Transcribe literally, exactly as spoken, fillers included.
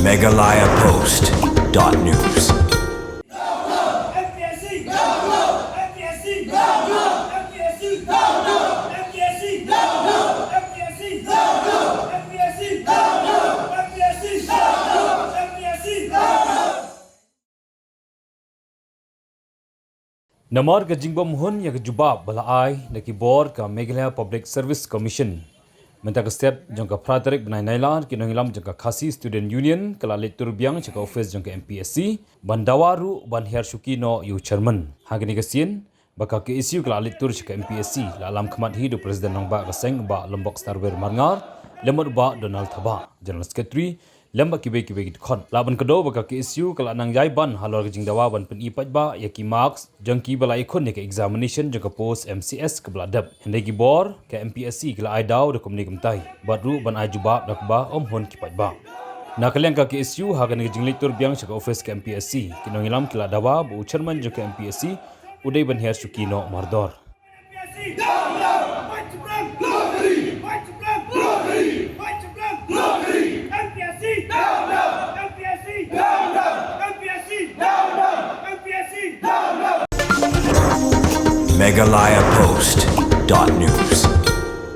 Meghalaya Post dot news. Namar ka jingbym hun ïa ka jubab ba la ai da ki bor ka Meghalaya Public Service Commission, mynta ka step jong ka phra tarik bnai Nailar, ki nongïalam jong ka Khasi Student Union ka la leit tur biang sha ka office jong ka M P S C ban dawa ruh ban hiar shuki noh ïa u chairman. Ha kane ka sien ba ka K S U ka la leit tur sha ka M P S C, la lam khmat hi da u president rangbah ka seng, Bah Lombok Starwell Marngar, lem bad u Bah Donald Thabah, General Secretary, lem bad kiwei kiwei ki dkhot. Lah ban kdew ba ka K S U ka la nang ïai ban halor ka jingdawa ban pyni paidbah ïa ki marks jong ki ba la ïakhun ïa ka examination jong ka post M C S kaba la dep. Hynrei ki bor ka M P S C ki la ai daw da kumne kumtai bad ruh ban ai jubab da kaba ym hun ki paidbah. Na ka liang ka K S U, ha kane ka jingleit tur biang sha ka office ka M P S C, ki nongïalam ki la dawa ba u chairman jong ka M P S C u dei ban hiar shuki noh mardor. Meghalaya Post dot news.